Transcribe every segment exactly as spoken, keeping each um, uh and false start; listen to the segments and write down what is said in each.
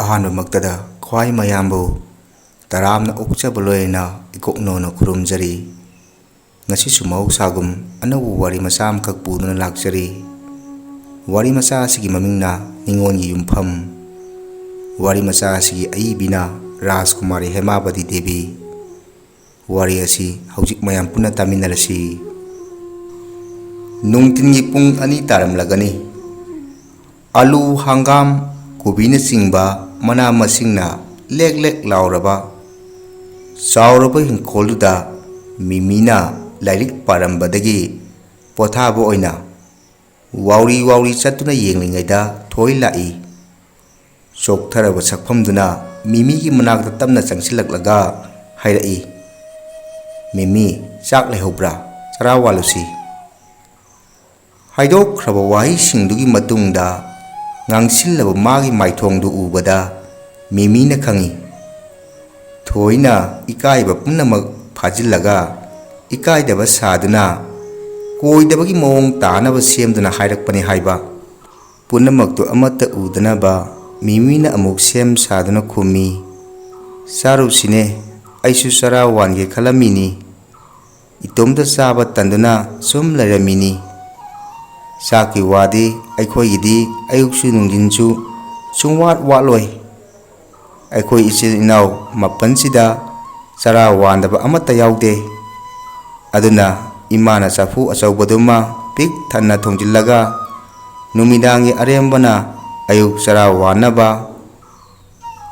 ꯑꯍꯥꯟꯕꯃꯛꯇꯗ ꯈ꯭ꯋꯥꯏ ꯃꯌꯥꯝꯕꯨ ꯇꯔꯥꯝꯅ ꯑꯣꯛꯆꯕ ꯂꯣꯏꯅꯅ ꯏꯀꯣꯛꯅꯧꯅ ꯈꯨꯔꯨꯝꯖꯔꯤ꯫ ꯉꯁꯤꯁꯨ ꯃꯍꯧꯁꯥꯒꯨꯝ ꯑꯅꯧꯕ ꯋꯥꯔꯤ ꯃꯆꯥ ꯑꯃꯈꯛ ꯄꯨꯗꯨꯅ ꯂꯥꯛꯆꯔꯤ꯫ ꯋꯥꯔꯤ ꯃꯆꯥ ꯑꯁꯤꯒꯤ ꯃꯃꯤꯡꯅ ꯅꯤꯉꯣꯜꯒꯤ ꯌꯨꯝꯐꯝ꯫ ꯋꯥꯔꯤ ꯃꯆꯥ ꯑꯁꯤꯒꯤ ꯑꯏꯕꯤꯅ ꯔꯥꯖꯀꯨꯃꯥꯔꯤ ꯍꯦꯃꯥꯕꯇꯤ ꯗꯦꯕꯤ꯫ ꯋꯥꯔꯤ ꯑꯁꯤ ꯍꯧꯖꯤꯛ ꯃꯌꯥꯝ ꯄꯨꯟꯅ ꯇꯥꯃꯤꯟꯅꯔꯁꯤ꯫ ꯅꯨꯡꯊꯤꯟꯒꯤ ꯄꯨꯡ ꯑꯅꯤ ꯇꯥꯔꯝꯂꯒꯅꯤ꯫ ꯑꯂꯨ, ꯍꯪꯒꯥꯝ, ꯀꯣꯕꯤꯅꯆꯤꯡꯕ ꯃꯅꯥ ꯃꯁꯤꯡꯅ ꯂꯦꯛ ꯂꯦꯛ ꯂꯥꯎꯔꯕ ꯆꯥꯎꯔꯕ ꯏꯪꯈꯣꯜꯗꯨꯗ ꯃꯤꯃꯤꯅ ꯂꯥꯏꯔꯤꯛ ꯄꯥꯔꯝꯕꯗꯒꯤ ꯄꯣꯊꯥꯕ ꯑꯣꯏꯅ ꯋꯥꯎꯔꯤ ꯋꯥꯎꯔꯤ ꯆꯠꯇꯨꯅ ꯌꯦꯡꯂꯤꯉꯩꯗ ꯊꯣꯏ ꯂꯥꯛꯏ꯫ ꯆꯣꯛꯊꯔꯕ ꯁꯛꯐꯝꯗꯨꯅ ꯃꯤꯃꯤꯒꯤ ꯃꯅꯥꯛꯇ ꯇꯞꯅ ꯆꯪꯁꯤꯜꯂꯛꯂꯒ ꯍꯥꯏꯔꯛꯏ, "ꯃꯤꯃꯤ, ꯆꯥꯛ ꯂꯩꯍꯧꯕ꯭ꯔꯥ? ꯆꯔꯥ ꯋꯥꯜꯂꯨꯁꯤ꯫" ꯍꯥꯏꯗꯣꯛꯈ꯭ꯔꯕ ꯋꯥꯍꯩꯁꯤꯡꯗꯨꯒꯤ ꯃꯇꯨꯡꯗ ꯉꯥꯡꯁꯤꯜꯂꯕ ꯃꯥꯒꯤ ꯃꯥꯏꯊꯣꯡꯗꯨ ꯎꯕꯗ ꯃꯤꯃꯤꯅ ꯈꯪꯏ꯫ ꯊꯣꯏꯅ ꯏꯀꯥꯏꯕ ꯄꯨꯝꯅꯃꯛ ꯐꯥꯖꯤꯜꯂꯒ ꯏꯀꯥꯏꯗꯕ ꯁꯥꯗꯨꯅ ꯀꯣꯏꯗꯕꯒꯤ ꯃꯑꯣꯡ ꯇꯥꯅꯕ ꯁꯦꯝꯗꯨꯅ ꯍꯥꯏꯔꯛꯄꯅꯤ ꯍꯥꯏꯕ꯫ ꯄꯨꯝꯅꯃꯛꯇꯨ ꯑꯃꯠꯇ ꯎꯗꯅꯕ ꯃꯤꯃꯤꯅ ꯑꯃꯨꯛ ꯁꯦꯝ ꯁꯥꯗꯨꯅ ꯈꯨꯝꯃꯤ, "ꯆꯥꯔꯨꯁꯤꯅꯦ, ꯑꯩꯁꯨ ꯆꯔꯥ ꯋꯥꯟꯒꯦ ꯈꯜꯂꯝꯃꯤꯅꯤ꯫ ꯏꯇꯣꯝꯇ ꯆꯥꯕ ꯇꯟꯗꯨꯅ ꯁꯨꯝ ꯂꯩꯔꯝꯃꯤꯅꯤ꯫ ꯆꯥꯛꯀꯤ ꯋꯥꯗꯤ ꯑꯩꯈꯣꯏꯒꯤꯗꯤ ꯑꯌꯨꯛꯁꯨ ꯅꯨꯡꯊꯤꯟꯁꯨ ꯁꯨꯡꯋꯥꯠ ꯋꯥꯠꯂꯣꯏ꯫ ꯑꯩꯈꯣꯏ ꯏꯆꯤꯜ ꯏꯅꯥꯎ ꯃꯥꯄꯟꯁꯤꯗ ꯆꯔꯥ ꯋꯥꯟꯗꯕ ꯑꯃꯠꯇ ꯌꯥꯎꯗꯦ꯫ ꯑꯗꯨꯅ ꯏꯃꯥꯅ ꯆꯐꯨ ꯑꯆꯧꯕꯗꯨꯃ ꯄꯤꯛ ꯊꯟꯅ ꯊꯣꯡꯖꯤꯜꯂꯒ ꯅꯨꯃꯤꯗꯥꯡꯒꯤ ꯑꯔꯦꯝꯕꯅ ꯑꯌꯨꯛ ꯆꯔꯥ ꯋꯥꯟꯅꯕ,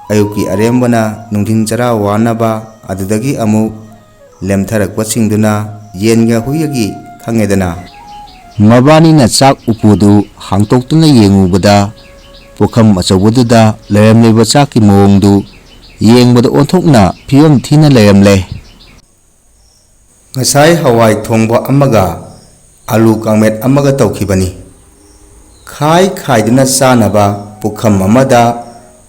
ꯑꯌꯨꯛꯀꯤ ꯑꯔꯦꯝꯕꯅ ꯅꯨꯡꯊꯤꯟ ꯆꯔꯥ ꯋꯥꯟꯅꯕ, ꯑꯗꯨꯗꯒꯤ ꯑꯃꯨꯛ ꯂꯦꯝꯊꯔꯛꯄꯁꯤꯡꯗꯨꯅ ꯌꯦꯟꯒ ꯍꯨꯏꯒꯒꯤ ꯈꯪꯉꯦꯗꯅ꯫" ꯃꯕꯥꯅꯤꯅ ꯆꯥꯛ ꯎꯄꯨꯗꯨ ꯍꯥꯡꯇꯣꯛꯇꯨꯅ ꯌꯦꯡꯉꯨꯕꯗ ꯄꯨꯈꯝ ꯑꯆꯧꯕꯗꯨꯗ ꯂꯩꯔꯝꯂꯤꯕ ꯆꯥꯛꯀꯤ ꯃꯑꯣꯡꯗꯨ ꯌꯦꯡꯕꯗ ꯑꯣꯟꯊꯣꯛꯅ ꯐꯤꯕꯝ ꯊꯤꯅ ꯂꯩꯔꯝꯂꯦ꯫ ꯉꯁꯥꯏ ꯍꯋꯥꯏ ꯊꯣꯡꯕ ꯑꯃꯒ ꯑꯂꯨ ꯀꯥꯡꯃꯦꯠ ꯑꯃꯒ ꯇꯧꯈꯤꯕꯅꯤ꯫ ꯈꯥꯏ ꯈꯥꯏꯗꯨꯅ ꯆꯥꯅꯕ ꯄꯨꯈꯝ ꯑꯃꯗ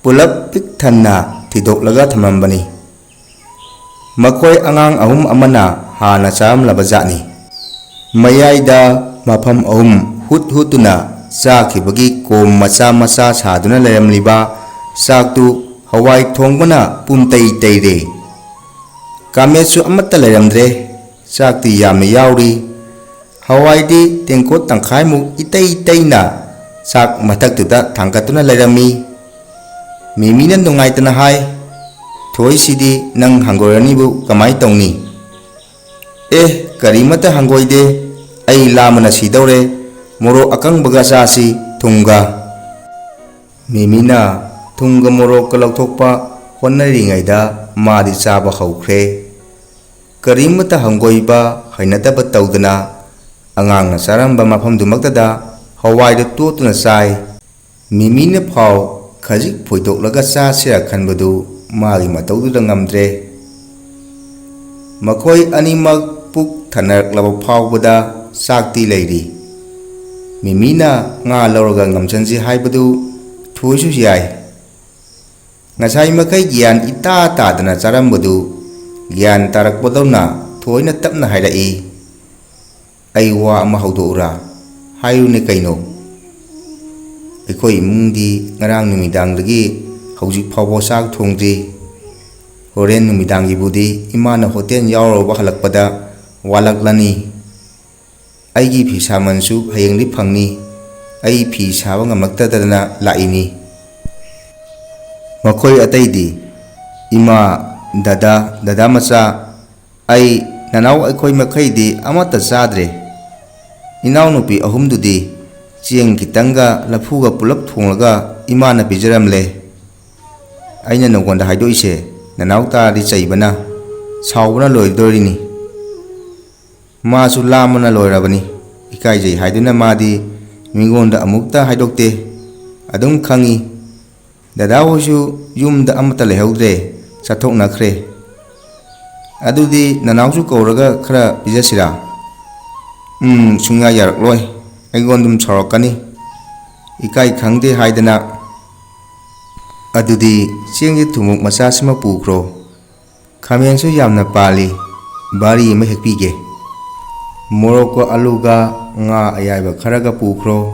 ꯄꯨꯂꯞ ꯄꯤꯛ ꯊꯟꯅ ꯊꯤꯗꯣꯛꯂꯒ ꯊꯝꯂꯝꯕꯅꯤ꯫ ꯃꯈꯣꯏ ꯑꯉꯥꯡ ꯑꯍꯨꯝ ꯑꯃꯅ ꯍꯥꯟꯅ ꯆꯥꯔꯝꯂꯕ ꯖꯥꯠꯅꯤ꯫ ꯃꯌꯥꯏꯗ ꯃꯐꯝ ꯑꯍꯨꯝ ꯍꯨꯠ ꯍꯨꯠꯇꯨꯅ ꯆꯥꯈꯤꯕꯒꯤ ꯀꯣꯝ ꯃꯆꯥ ꯃꯆꯥ ꯁꯥꯗꯨꯅ ꯂꯩꯔꯝꯂꯤꯕ ꯆꯥꯛꯇꯨ ꯍꯋꯥꯏ ꯊꯣꯡꯕꯅ ꯄꯨꯝꯇꯩ ꯇꯩꯔꯦ꯫ ꯀꯥꯃꯦꯠꯁꯨ ꯑꯃꯠꯇ ꯂꯩꯔꯝꯗ꯭ꯔꯦ꯫ ꯆꯥꯛꯇꯤ ꯌꯥꯝꯅ ꯌꯥꯎꯔꯤ꯫ ꯍꯋꯥꯏꯗꯤ ꯇꯦꯡꯀꯣꯠ ꯇꯪꯈꯥꯏꯃꯨꯛ ꯏꯇꯩ ꯇꯩꯅ ꯆꯥꯛ ꯃꯊꯛꯇꯨꯗ ꯊꯥꯡꯒꯠꯇꯨꯅ ꯂꯩꯔꯝꯃꯤ꯫ ꯃꯤꯃꯤꯅ ꯅꯨꯡꯉꯥꯏꯇꯅ ꯍꯥꯏ, "ꯊꯣꯏꯁꯤꯗꯤ ꯅꯪ ꯍꯪꯒꯣꯏꯔꯅꯤꯕꯨ ꯀꯃꯥꯏ ꯇꯧꯅꯤ?" "ꯑꯦ, ꯀꯔꯤꯃꯠꯇ ꯍꯪꯒꯣꯏꯗꯦ, ꯑꯩ ꯂꯥꯝꯕꯅ ꯁꯤꯗꯧꯔꯦ, ꯃꯣꯔꯣꯛ ꯑꯀꯪꯕꯒ ꯆꯥꯁꯤ, ꯊꯨꯝꯒ꯫" ꯃꯤꯃꯤꯅ ꯊꯨꯝꯒ ꯃꯣꯔꯣꯛꯀ ꯂꯧꯊꯣꯛꯄ ꯍꯣꯠꯅꯔꯤꯉꯩꯗ ꯃꯥꯗꯤ ꯆꯥꯕ ꯍꯧꯈ꯭ꯔꯦ꯫ ꯀꯔꯤꯃꯠꯇ ꯍꯪꯒꯣꯏꯕ, ꯍꯩꯅꯗꯕ ꯇꯧꯗꯅ ꯑꯉꯥꯡꯅ ꯆꯥꯔꯝꯕ ꯃꯐꯝꯗꯨꯃꯛꯇꯗ ꯍꯋꯥꯏꯗꯨ ꯇꯣꯠꯇꯨꯅ ꯆꯥꯏ꯫ ꯃꯤꯃꯤꯅ ꯐꯥꯎ ꯈꯖꯤꯛ ꯐꯣꯏꯗꯣꯛꯂꯒ ꯆꯥꯁꯤꯔ ꯈꯟꯕꯗꯨ ꯃꯥꯒꯤ ꯃꯇꯧꯗꯨꯗ ꯉꯝꯗ꯭ꯔꯦ꯫ ꯃꯈꯣꯏ ꯑꯅꯤꯃꯛ ꯄꯨꯛ ꯊꯟꯅꯔꯛꯂꯕ ꯐꯥꯎꯕꯗ ꯆꯥꯛꯇꯤ ꯂꯩꯔꯤ꯫ ꯃꯤꯃꯤꯅ ꯉꯥ ꯂꯧꯔꯒ ꯉꯝꯁꯟꯁꯤ ꯍꯥꯏꯕꯗꯨ ꯊꯣꯏꯁꯨ ꯌꯥꯏ꯫ ꯉꯁꯥꯏ ꯃꯈꯩ ꯒ꯭ꯌꯥꯟ ꯏꯇꯥ ꯇꯥꯗꯅ ꯆꯥꯔꯝꯕꯗꯨ ꯒ꯭ꯌꯥꯟ ꯇꯥꯔꯛꯄꯗꯧꯅ ꯊꯣꯏꯅ ꯇꯞꯅ ꯍꯥꯏꯔꯛꯏ, "ꯑꯩ ꯋꯥ ꯑꯃ ꯍꯧꯗꯣꯛꯎꯔꯥ? ꯍꯥꯏꯌꯨꯅꯦ ꯀꯩꯅꯣ?" "ꯑꯩꯈꯣꯏ ꯏꯃꯨꯡꯗꯤ ꯉꯔꯥꯡ ꯅꯨꯃꯤꯗꯥꯡꯗꯒꯤ ꯍꯧꯖꯤꯛ ꯐꯥꯎꯕ ꯆꯥꯛ ꯊꯣꯡꯗ꯭ꯔꯤ꯫ ꯍꯣꯔꯦꯟ ꯅꯨꯃꯤꯗꯥꯡꯒꯤꯕꯨꯗꯤ ꯏꯃꯥꯅ ꯍꯣꯇꯦꯜ ꯌꯥꯎꯔꯨꯕ ꯍꯜꯂꯛꯄꯗ ꯋꯥꯠꯂꯛꯂꯅꯤ꯫ ꯑꯩꯒꯤ ꯐꯤꯁꯥꯃꯟꯁꯨ ꯍꯌꯦꯡꯗꯤ ꯐꯪꯅꯤ꯫ ꯑꯩ ꯐꯤ ꯁꯥꯕ ꯉꯝꯂꯛꯇꯗꯅ ꯂꯥꯛꯏꯅꯤ꯫" ꯃꯈꯣꯏ ꯑꯇꯩꯗꯤ, "ꯏꯃꯥ, ꯗꯗꯥ, ꯗꯗꯥ ꯃꯆꯥ, ꯑꯩ, ꯅꯅꯥꯎ ꯑꯩꯈꯣꯏ ꯃꯈꯩꯗꯤ ꯑꯃꯠꯇ ꯆꯥꯗ꯭ꯔꯦ꯫ ꯏꯅꯥꯎꯅꯨꯄꯤ ꯑꯍꯨꯝꯗꯨꯗꯤ ꯆꯦꯡ ꯈꯤꯇꯪꯒ ꯂꯐꯨꯒ ꯄꯨꯂꯞ ꯊꯣꯡꯂꯒ ꯏꯃꯥꯅ ꯄꯤꯖꯔꯝꯂꯦ꯫ ꯑꯩꯅ ꯅꯉꯣꯟꯗ ꯍꯥꯏꯗꯣꯛꯏꯁꯦ, ꯅꯅꯥꯎ ꯇꯥꯔꯗꯤ ꯆꯩꯕꯅ, ꯁꯥꯎꯕꯅ ꯂꯣꯏꯗꯣꯔꯤꯅꯤ꯫ ꯃꯥꯁꯨ ꯂꯥꯝꯕꯅ ꯂꯣꯏꯔꯕꯅꯤ꯫ ꯏꯀꯥꯏꯖꯩ ꯍꯥꯏꯗꯨꯅ ꯃꯥꯗꯤ ꯃꯤꯉꯣꯟꯗ ꯑꯃꯨꯛꯇ ꯍꯥꯏꯗꯣꯛꯇꯦ꯫ ꯑꯗꯨꯝ ꯈꯪꯉꯤ꯫ ꯗꯗꯥ ꯍꯣꯏꯁꯨ ꯌꯨꯝꯗ ꯑꯃꯠꯇ ꯂꯩꯍꯧꯗ꯭ꯔꯦ, ꯆꯠꯊꯣꯛꯅꯈ꯭ꯔꯦ꯫ ꯑꯗꯨꯗꯤ ꯅꯅꯥꯎꯁꯨ ꯀꯧꯔꯒ ꯈꯔ ꯄꯤꯖꯁꯤꯔꯥ?" "ꯎꯝ, ꯁꯨꯡꯌꯥ ꯌꯥꯔꯛꯂꯣꯏ꯫ ꯑꯩꯉꯣꯟꯗ ꯑꯗꯨꯝ ꯁꯥꯎꯔꯛꯀꯅꯤ꯫ ꯏꯀꯥꯏ ꯈꯪꯗꯦ ꯍꯥꯏꯗꯅ꯫ ꯑꯗꯨꯗꯤ ꯆꯦꯡꯁꯦ ꯊꯨꯝꯃꯣꯛ ꯃꯆꯥꯁꯤꯃ ꯄꯨꯈ꯭ꯔꯣ꯫ ꯈꯥꯃꯦꯟꯁꯨ ꯌꯥꯝꯅ ꯄꯥꯜꯂꯤ, ꯚꯥꯔꯤ ꯑꯃ ꯍꯦꯛꯄꯤꯒꯦ꯫ ꯃꯣꯔꯣꯛꯀ ꯑꯂꯨꯒ ꯉꯥ ꯑꯌꯥꯏꯕ ꯈꯔꯒ ꯄꯨꯈ꯭ꯔꯣ꯫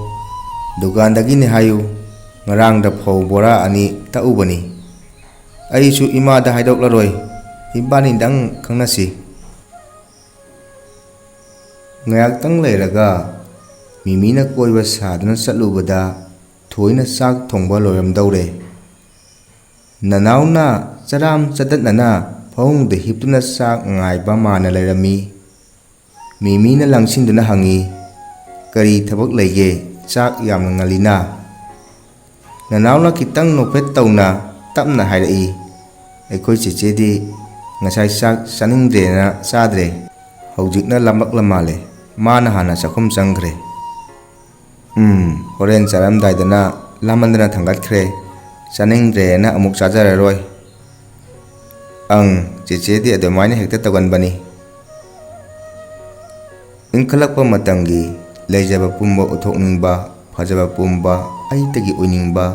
ꯗꯨꯀꯥꯟꯗꯒꯤꯅꯦ ꯍꯥꯏꯌꯨ꯫ ꯉꯔꯥꯡꯗ ꯐꯧ ꯕꯣꯔꯥ ꯑꯅꯤ ꯇꯛꯎꯕꯅꯤ꯫ ꯑꯩꯁꯨ ꯏꯃꯥꯗ ꯍꯥꯏꯗꯣꯛꯂꯔꯣꯏ, ꯏꯕꯥꯅꯤꯗꯪ ꯈꯪꯅꯁꯤ꯫ ꯉꯥꯏꯍꯥꯛꯇꯪ ꯂꯩꯔꯒ ꯃꯤꯃꯤꯅ ꯀꯣꯏꯕ ꯁꯥꯗꯨꯅ ꯆꯠꯂꯨꯕꯗ ꯊꯣꯏꯅ ꯆꯥꯛ ꯊꯣꯡꯕ ꯂꯣꯏꯔꯝꯗꯧꯔꯦ꯫ ꯅꯅꯥꯎꯅ ꯆꯔꯥꯝ ꯆꯗꯠꯅꯅ ꯐꯃꯨꯡꯗ ꯍꯤꯞꯇꯨꯅ ꯆꯥꯛ ꯉꯥꯏꯕ ꯃꯥꯅ ꯂꯩꯔꯝꯃꯤ꯫ ꯃꯤꯃꯤꯅ ꯂꯥꯡꯁꯤꯟꯗꯨꯅ ꯍꯪꯉꯤ, "ꯀꯔꯤ ꯊꯕꯛ ꯂꯩꯒꯦ? ꯆꯥꯛ ꯌꯥꯝꯅ ꯉꯜꯂꯤꯅ?" ꯅꯅꯥꯎꯅ ꯈꯤꯇꯪ ꯅꯣꯛꯐꯦꯠ ꯇꯧꯅ ꯇꯞꯅ ꯍꯥꯏꯔꯛꯏ, "ꯑꯩꯈꯣꯏ ꯆꯦꯆꯦꯗꯤ ꯉꯁꯥꯏ ꯆꯥꯛ ꯆꯥꯅꯤꯡꯗ꯭ꯔꯦꯅ ꯆꯥꯗ꯭ꯔꯦ, ꯍꯧꯖꯤꯛꯅ ꯂꯥꯝꯂꯛꯂ ꯃꯥꯜꯂꯦ, ꯃꯥꯅ ꯍꯥꯟꯅ ꯆꯥꯛꯈꯨꯝ ꯆꯪꯈ꯭ꯔꯦ꯫ ꯎꯝ, ꯍꯣꯔꯦꯟ ꯆꯥꯔꯝꯗꯥꯏꯗꯅ ꯂꯥꯝꯃꯟꯗꯅ ꯊꯥꯡꯒꯠꯈ꯭ꯔꯦ, ꯆꯥꯅꯤꯡꯗ꯭ꯔꯦꯅ ꯑꯃꯨꯛ ꯆꯥꯖꯔꯔꯣꯏ꯫ ꯑꯪ, ꯆꯦꯆꯦꯗꯤ ꯑꯗꯨꯃꯥꯏꯅ ꯍꯦꯛꯇ ꯇꯧꯒꯟꯕꯅꯤ꯫" ꯏꯟꯈꯠꯂꯛꯄ ꯃꯇꯝꯒꯤ ꯂꯩꯖꯕ ꯄꯨꯝꯕ ꯎꯠꯊꯣꯛꯅꯤꯡꯕ, ꯐꯖꯕ ꯄꯨꯝꯕ ꯑꯩꯇꯒꯤ ꯑꯣꯏꯅꯤꯡꯕ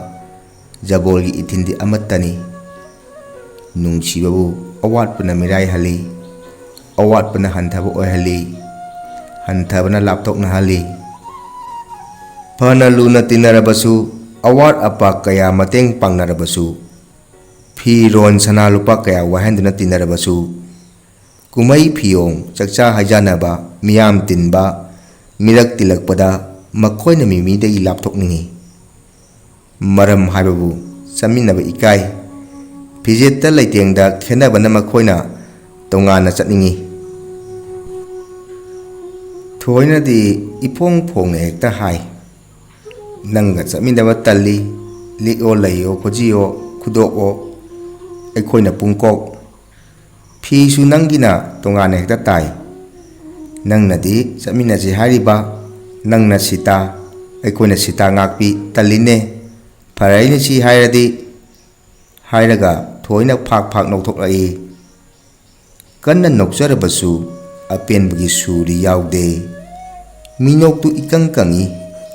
ꯖꯕꯣꯜꯒꯤ ꯏꯊꯤꯟꯗꯤ ꯑꯃꯠꯇꯅꯤ꯫ ꯅꯨꯡꯁꯤꯕꯕꯨ ꯑꯋꯥꯠꯄꯅ ꯃꯤꯔꯥꯏꯍꯜꯂꯤ, ꯑꯋꯥꯠꯄꯅ ꯍꯟꯊꯕ ꯑꯣꯏꯍꯜꯂꯤ, ꯍꯟꯊꯕꯅ ꯂꯥꯞꯊꯣꯛꯅꯍꯜꯂꯤ꯫ ꯐꯅ ꯂꯨꯅ ꯇꯤꯟꯅꯔꯕꯁꯨ, ꯑꯋꯥꯠ ꯑꯄꯥ ꯀꯌꯥ ꯃꯇꯦꯡ ꯄꯥꯡꯅꯔꯕꯁꯨ, ꯐꯤꯔꯣꯟ ꯁꯅꯥ ꯂꯨꯄꯥ ꯀꯌꯥ ꯋꯥꯏꯍꯟꯗꯨꯅ ꯇꯤꯟꯅꯔꯕꯁꯨ, ꯀꯨꯝꯍꯩ ꯐꯤꯌꯣꯡ, ꯆꯥꯛꯆꯥ ꯍꯩꯖꯥꯟꯅꯕ, ꯃꯤꯌꯥꯝ ꯇꯤꯟꯕ, ꯃꯤꯔꯛ ꯇꯤꯜꯂꯛꯄꯗ ꯃꯈꯣꯏꯅ ꯃꯤꯃꯤꯗꯒꯤ ꯂꯥꯞꯊꯣꯛꯅꯤꯡꯏ꯫ ꯃꯔꯝ ꯍꯥꯏꯕꯕꯨ ꯆꯠꯃꯤꯟꯅꯕ ꯏꯀꯥꯏ꯫ ꯐꯤꯖꯦꯠꯇ ꯂꯩꯇꯦꯡꯗ ꯈꯦꯠꯅꯕꯅ ꯃꯈꯣꯏꯅ ꯇꯣꯉꯥꯟꯅ ꯆꯠꯅꯤꯡꯏ꯫ ꯊꯣꯏꯅꯗꯤ ꯏꯐꯣꯡ ꯐꯣꯡꯅ ꯍꯦꯛꯇ ꯍꯥꯏ, "ꯅꯪꯒ ꯆꯠꯃꯤꯟꯅꯕ ꯇꯜꯂꯤ, ꯂꯤꯛꯑꯣ, ꯂꯩꯌꯣ, ꯈꯨꯖꯤꯌꯣ, ꯈꯨꯗꯣꯛꯑꯣ, ꯑꯩꯈꯣꯏꯅ ꯄꯨꯡꯀꯣꯛ꯫ ꯐꯤꯁꯨ ꯅꯪꯒꯤꯅ ꯇꯣꯉꯥꯟꯅ ꯍꯦꯛꯇ ꯇꯥꯏ꯫ ꯅꯪꯅꯗꯤ ꯆꯠꯃꯤꯟꯅꯁꯤ ꯍꯥꯏꯔꯤꯕ, ꯅꯪꯅ ꯁꯤꯇꯥ, ꯑꯩꯈꯣꯏꯅ ꯁꯤꯇꯥ ꯉꯥꯛꯄꯤ, ꯇꯜꯂꯤꯅꯦ꯫ ꯐꯔꯦꯅꯦ ꯁꯤ ꯍꯥꯏꯔꯗꯤ", ꯍꯥꯏꯔꯒ ꯊꯣꯏꯅ ꯐꯥꯛ ꯐꯥꯛ ꯅꯣꯛꯊꯣꯛꯂꯛꯏ꯫ ꯀꯟꯅ ꯅꯣꯛꯆꯔꯕꯁꯨ ꯑꯄꯦꯟꯕꯒꯤ ꯁꯨꯔꯤ ꯌꯥꯎꯗꯦ꯫ ꯃꯤꯅꯣꯛꯇꯨ ꯏꯀꯪ ꯀꯪꯏ,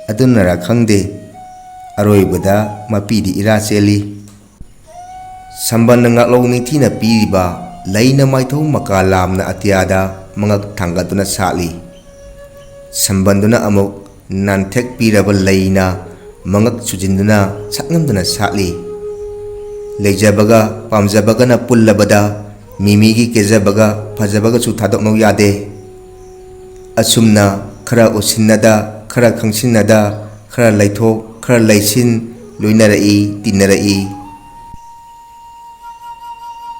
ꯑꯗꯨꯅꯔ ꯈꯪꯗꯦ, ꯑꯔꯣꯏꯕꯗ ꯃꯄꯤꯗꯤ ꯏꯔꯥ ꯆꯦꯜꯂꯤ꯫ ꯁꯝꯕꯟꯅ ꯉꯥꯛꯂꯧ ꯅꯤꯡꯊꯤꯅ ꯄꯤꯔꯤꯕ ꯂꯩꯅ ꯃꯥꯏꯊꯧ ꯃꯀꯥ ꯂꯥꯝꯅ ꯑꯇꯤꯌꯥꯗ ꯃꯉꯛ ꯊꯥꯡꯒꯠꯇꯨꯅ ꯁꯥꯠꯂꯤ꯫ ꯁꯝꯕꯟꯗꯨꯅ ꯑꯃꯨꯛ ꯅꯥꯟꯊꯦꯛꯄꯤꯔꯕ ꯂꯩꯅ ꯃꯉꯛ ꯁꯨꯖꯤꯟꯗꯨꯅ ꯁꯛꯉꯝꯗꯅ ꯁꯥꯠꯂꯤ꯫ ꯂꯩꯖꯕꯒ ꯄꯥꯝꯖꯕꯒꯅ ꯄꯨꯜꯂꯕꯗ ꯃꯤꯃꯤꯒꯤ ꯀꯦꯖꯕꯒ ꯐꯖꯕꯒꯁꯨ ꯊꯥꯗꯣꯛꯅꯧ ꯌꯥꯗꯦ꯫ ꯑꯁꯨꯝꯅ ꯈꯔ ꯎꯁꯤꯟꯅꯗ, ꯈꯔ ꯈꯪꯁꯤꯟꯅꯗ, ꯈꯔ ꯂꯩꯊꯣꯛ, ꯈꯔ ꯂꯩꯁꯤꯟ ꯂꯣꯏꯅꯔꯛꯏ, ꯇꯤꯟꯅꯔꯛꯏ꯫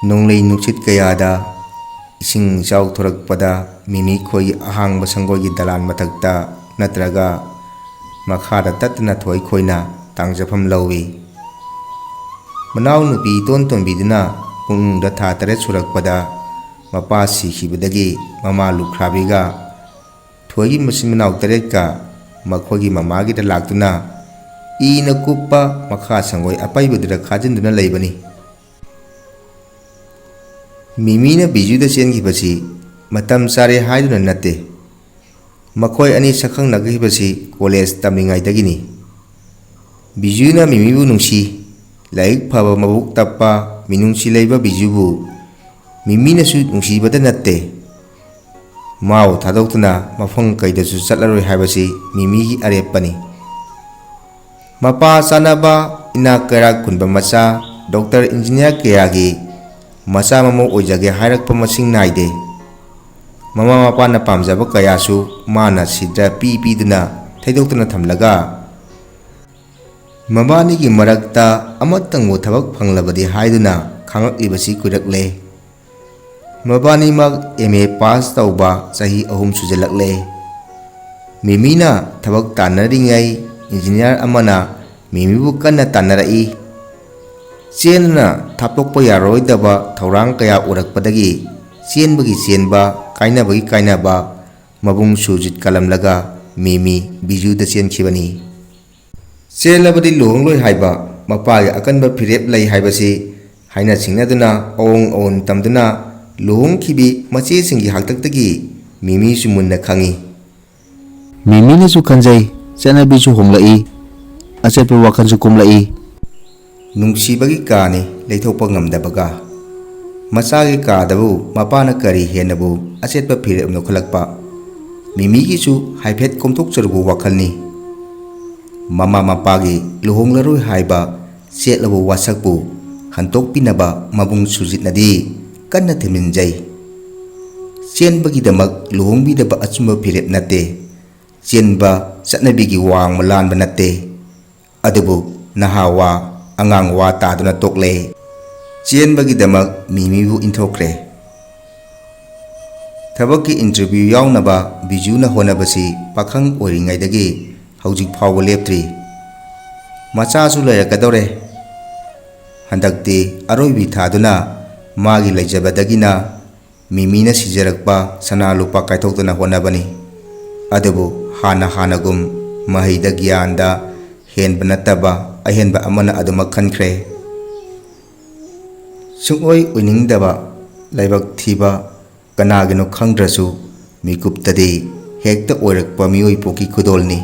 ꯅꯣꯡꯂꯩ ꯅꯨꯡꯁꯤꯠ ꯀꯌꯥꯗ ꯏꯁꯤꯡ ꯏꯆꯥꯎ ꯊꯣꯔꯛꯄꯗ ꯃꯤꯃꯤ ꯈꯣꯏꯒꯤ ꯑꯍꯥꯡꯕ ꯁꯪꯒꯣꯏꯒꯤ ꯗꯂꯥꯟ ꯃꯊꯛꯇ ꯅꯠꯇ꯭ꯔꯒ ꯃꯈꯥꯗ ꯇꯠꯇꯅ ꯊꯣꯏ ꯈꯣꯏꯅ ꯇꯥꯡꯖꯐꯝ ꯂꯧꯏ꯫ ꯃꯅꯥꯎꯅꯨꯄꯤ ꯏꯇꯣꯟ ꯇꯣꯟꯕꯤꯗꯨꯅ ꯄꯨꯡꯗ ꯊꯥ ꯇꯔꯦꯠ ꯁꯨꯔꯛꯄꯗ ꯃꯄꯥ ꯁꯤꯈꯤꯕꯗꯒꯤ ꯃꯃꯥ ꯂꯨꯈ꯭ꯔꯥꯕꯤꯒ ꯊꯣꯏꯒꯤ ꯃꯆꯤꯟ ꯃꯅꯥꯎ ꯇꯔꯦꯠꯀ ꯃꯈꯣꯏꯒꯤ ꯃꯃꯥꯒꯤꯗ ꯂꯥꯛꯇꯨꯅ ꯏꯅ ꯀꯨꯞꯄ ꯃꯈꯥ ꯁꯪꯒꯣꯏ ꯑꯄꯩꯕꯗꯨꯗ ꯈꯥꯖꯤꯟꯗꯨꯅ ꯂꯩꯕꯅꯤ꯫ ꯃꯤꯃꯤꯅ ꯕꯤꯖꯨꯗ ꯆꯦꯟꯈꯤꯕꯁꯤ ꯃꯇꯝ ꯆꯥꯔꯦ ꯍꯥꯏꯗꯨꯅ ꯅꯠꯇꯦ꯫ ꯃꯈꯣꯏ ꯑꯅꯤ ꯁꯛꯈꯪꯅꯈꯤꯕꯁꯤ ꯀꯣꯂꯦꯖ ꯇꯝꯂꯤꯉꯩꯗꯒꯤꯅꯤ꯫ ꯕꯤꯖꯨꯅ ꯃꯤꯃꯤꯕꯨ ꯅꯨꯡꯁꯤ꯫ ꯂꯥꯏꯔꯤꯛ ꯐꯕ, ꯃꯕꯨꯛ ꯇꯞꯄ, ꯃꯤꯅꯨꯡꯁꯤ ꯂꯩꯕ ꯕꯤꯖꯨꯕꯨ ꯃꯤꯃꯤꯅꯁꯨ ꯅꯨꯡꯁꯤꯕꯗ ꯅꯠꯇꯦ, ꯃꯥꯕꯨ ꯊꯥꯗꯣꯛꯇꯨꯅ ꯃꯐꯝ ꯀꯩꯗꯁꯨ ꯆꯠꯂꯔꯣꯏ ꯍꯥꯏꯕꯁꯤ ꯃꯤꯃꯤꯒꯤ ꯑꯔꯦꯞꯄꯅꯤ꯫ ꯃꯄꯥ ꯆꯥꯅꯕ, ꯏꯅꯥꯛ ꯀꯩꯔꯥꯛ ꯈꯨꯟꯕ ꯃꯆꯥ, ꯗꯣꯛꯇꯔ, ꯏꯟꯖꯤꯅꯤꯌꯥꯔ ꯀꯌꯥꯒꯤ ꯃꯆꯥ ꯃꯃꯧ ꯑꯣꯏꯖꯒꯦ ꯍꯥꯏꯔꯛꯄ ꯃꯁꯤꯡ ꯅꯥꯏꯗꯦ꯫ ꯃꯃꯥ ꯃꯄꯥꯅ ꯄꯥꯝꯖꯕ ꯀꯌꯥꯁꯨ ꯃꯥꯅ ꯁꯤꯗ ꯄꯤ ꯄꯤꯗꯨꯅ ꯊꯩꯗꯣꯛꯇꯨꯅ ꯊꯝꯂꯒ, ꯃꯕꯥꯅꯤꯒꯤ ꯃꯔꯛꯇ ꯑꯃꯇꯪꯕꯨ ꯊꯕꯛ ꯐꯪꯂꯕꯗꯤ ꯍꯥꯏꯗꯨꯅ ꯈꯥꯡꯂꯛꯂꯤꯕꯁꯤ ꯀꯨꯏꯔꯛꯂꯦ꯫ ꯃꯕꯥꯅꯤꯃꯛ ꯑꯦꯝ ꯑꯦ ꯄꯥꯁ ꯇꯧꯕ ꯆꯍꯤ ꯑꯍꯨꯝ ꯁꯨꯖꯜꯂꯛꯂꯦ꯫ ꯃꯤꯃꯤꯅ ꯊꯕꯛ ꯇꯥꯟꯅꯔꯤꯉꯩ ꯏꯟꯖꯤꯅꯤꯌꯥꯔ ꯑꯃꯅ ꯃꯤꯃꯤꯕꯨ ꯀꯟꯅ ꯇꯥꯟꯅꯔꯛꯏ꯫ ꯆꯦꯟꯗꯨꯅ ꯊꯥꯞꯇꯣꯛꯄ ꯌꯥꯔꯔꯣꯏꯗꯕ ꯊꯧꯔꯥꯡ ꯀꯌꯥ ꯎꯔꯛꯄꯗꯒꯤ ꯆꯦꯟꯕꯒꯤ ꯆꯦꯟꯕ, ꯀꯥꯏꯅꯕꯒꯤ ꯀꯥꯏꯅꯕ, ꯃꯕꯨꯡ ꯁꯨꯔꯖꯤꯠ ꯀꯜꯂꯝꯂꯒ ꯃꯤꯃꯤ ꯕꯤꯖꯨꯗ ꯆꯦꯟꯈꯤꯕꯅꯤ꯫ ꯆꯦꯜꯂꯕꯗꯤ ꯂꯨꯍꯣꯡꯂꯣꯏ ꯍꯥꯏꯕ ꯃꯄꯥꯒꯤ ꯑꯀꯟꯕ ꯐꯤꯔꯦꯞ ꯂꯩ ꯍꯥꯏꯕꯁꯤ ꯍꯥꯏꯅ ꯁꯤꯡꯅꯗꯨꯅ ꯑꯑꯣꯟ ꯑꯑꯣꯟ ꯇꯝꯗꯨꯅ ꯂꯨꯍꯣꯡꯈꯤꯕꯤ ꯃꯆꯦꯁꯤꯡꯒꯤ ꯍꯥꯛꯇꯛꯇꯒꯤ ꯃꯤꯃꯤꯁꯨ ꯃꯨꯟꯅ ꯈꯪꯏ꯫ ꯃꯤꯃꯤꯅꯁꯨ ꯈꯟꯖꯩ, ꯆꯠꯅꯕꯤꯁꯨ ꯍꯣꯡꯂꯛꯏ, ꯑꯆꯦꯠꯄ ꯋꯥꯈꯜꯁꯨ ꯀꯨꯝꯂꯛꯏ꯫ ꯅꯨꯡꯁꯤꯕꯒꯤ ꯀꯥꯅꯤ ꯂꯩꯊꯣꯛꯄ ꯉꯝꯗꯕꯒ꯫ ꯃꯆꯥꯒꯤ ꯀꯥꯗꯕꯨ ꯃꯄꯥꯅ ꯀꯔꯤ ꯍꯦꯟꯅꯕꯨ ꯑꯆꯦꯠꯄ ꯐꯤꯔꯦꯞ ꯂꯧꯈꯠꯂꯛꯄ? ꯃꯤꯃꯤꯒꯤꯁꯨ ꯍꯥꯏꯐꯦꯠ ꯀꯣꯝꯊꯣꯛꯆꯔꯨꯕ ꯋꯥꯈꯜꯅꯤ꯫ ꯃꯃꯥ ꯃꯄꯥꯒꯤ ꯂꯨꯍꯣꯡꯂꯔꯣꯏ ꯍꯥꯏꯕ ꯆꯦꯠꯂꯕ ꯋꯥꯁꯛꯄꯨ ꯍꯟꯗꯣꯛꯄꯤꯅꯕ ꯃꯕꯨꯡ ꯁꯨꯔꯖꯤꯠꯅꯗꯤ ꯀꯟꯅ ꯊꯦꯝꯖꯤꯟꯖꯩ꯫ ꯆꯦꯟꯕꯒꯤꯗꯃꯛ ꯂꯨꯍꯣꯡꯕꯤꯗꯕ ꯑꯆꯨꯝꯕ ꯐꯤꯔꯦꯞ ꯅꯠꯇꯦ꯫ ꯆꯦꯟꯕ ꯆꯠꯅꯕꯤꯒꯤ ꯋꯥꯡꯃ ꯂꯥꯟꯕ ꯅꯠꯇꯦ꯫ ꯑꯗꯨꯕꯨ ꯅꯍꯥ ꯋꯥ, ꯑꯉꯥꯡ ꯋꯥ ꯇꯥꯗꯨꯅ ꯇꯣꯛꯂꯦ꯫ ꯆꯦꯟꯕꯒꯤꯗꯃꯛ ꯃꯤꯃꯤꯕꯨ ꯏꯟꯊꯣꯛꯈ꯭ꯔꯦ꯫ ꯊꯕꯛꯀꯤ interview ꯌꯥꯎꯅꯕ ꯕꯤꯖꯨꯅ ꯍꯣꯠꯅꯕꯁꯤ ꯄꯥꯈꯪ ꯑꯣꯏꯔꯤꯉꯩꯗꯒꯤ ꯍꯧꯖꯤꯛ ꯐꯥꯎꯕ ꯂꯦꯞꯇ꯭ꯔꯤ꯫ ꯃꯆꯥꯁꯨ ꯂꯩꯔꯛꯀꯗꯧꯔꯦ꯫ ꯍꯟꯗꯛꯇꯤ ꯑꯔꯣꯏꯕꯤ ꯊꯥꯗꯨꯅ ꯃꯥꯒꯤ ꯂꯩꯖꯕꯗꯒꯤꯅ ꯃꯤꯃꯤꯅ ꯁꯤꯖꯔꯛꯄ ꯁꯅꯥ ꯂꯨꯄꯥ ꯀꯥꯏꯊꯣꯛꯇꯅ ꯍꯣꯠꯅꯕꯅꯤ꯫ ꯑꯗꯨꯕꯨ ꯍꯥꯟꯅ ꯍꯥꯟꯅꯒꯨꯝ ꯃꯍꯩꯗ ꯒ꯭ꯌꯥꯟꯗ ꯍꯦꯟꯕ ꯅꯠꯇꯕ ꯑꯍꯦꯟꯕ ꯑꯃꯅ ꯑꯗꯨꯃꯛ ꯈꯟꯈ꯭ꯔꯦ꯫ ꯁꯨꯡꯑꯣꯏ ꯑꯣꯏꯅꯤꯡꯗꯕ ꯂꯥꯏꯕꯛ ꯊꯤꯕ ꯀꯅꯥꯒꯤꯅꯣ ꯈꯪꯗ꯭ꯔꯁꯨ ꯃꯤꯀꯨꯞꯇꯗꯤ ꯍꯦꯛꯇ ꯑꯣꯏꯔꯛꯄ ꯃꯤꯑꯣꯏ ꯄꯣꯛꯀꯤ ꯈꯨꯗꯣꯜꯅꯤ꯫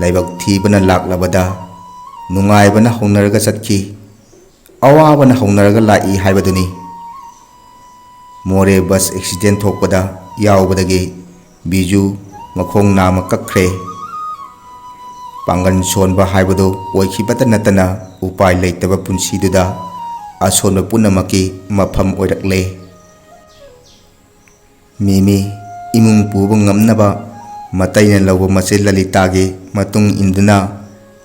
ꯂꯥꯏꯕꯛ ꯊꯤꯕꯅ ꯂꯥꯛꯂꯕꯗ ꯅꯨꯡꯉꯥꯏꯕꯅ ꯍꯧꯅꯔꯒ ꯆꯠꯈꯤ, ꯑꯋꯥꯕꯅ ꯍꯧꯅꯔꯒ ꯂꯥꯛꯏ ꯍꯥꯏꯕꯗꯨꯅꯤ꯫ ꯃꯣꯔꯦ ꯕꯁ ꯑꯦꯛꯁꯤꯗꯦꯟ ꯊꯣꯛꯄꯗ ꯌꯥꯎꯕꯗꯒꯤ ꯕꯤꯖꯨ ꯃꯈꯣꯡ ꯅꯥꯝꯃ ꯀꯛꯈ꯭ꯔꯦ꯫ ꯄꯥꯡꯒꯜ ꯁꯣꯟꯕ ꯍꯥꯏꯕꯗꯨ ꯑꯣꯏꯈꯤꯕꯇ ꯅꯠꯇꯅ ꯎꯄꯥꯏ ꯂꯩꯇꯕ ꯄꯨꯟꯁꯤꯗꯨꯗ ꯑꯁꯣꯟꯕ ꯄꯨꯝꯅꯃꯛꯀꯤ ꯃꯐꯝ ꯑꯣꯏꯔꯛꯂꯦ꯫ ꯃꯤꯃꯤ ꯏꯃꯨꯡ ꯄꯨꯕ ꯉꯝꯅꯕ ꯃꯇꯩꯅ ꯂꯧꯕ ꯃꯆꯦ ꯂꯂꯤꯇꯥꯒꯤ ꯃꯇꯨꯡ ꯏꯟꯗꯨꯅ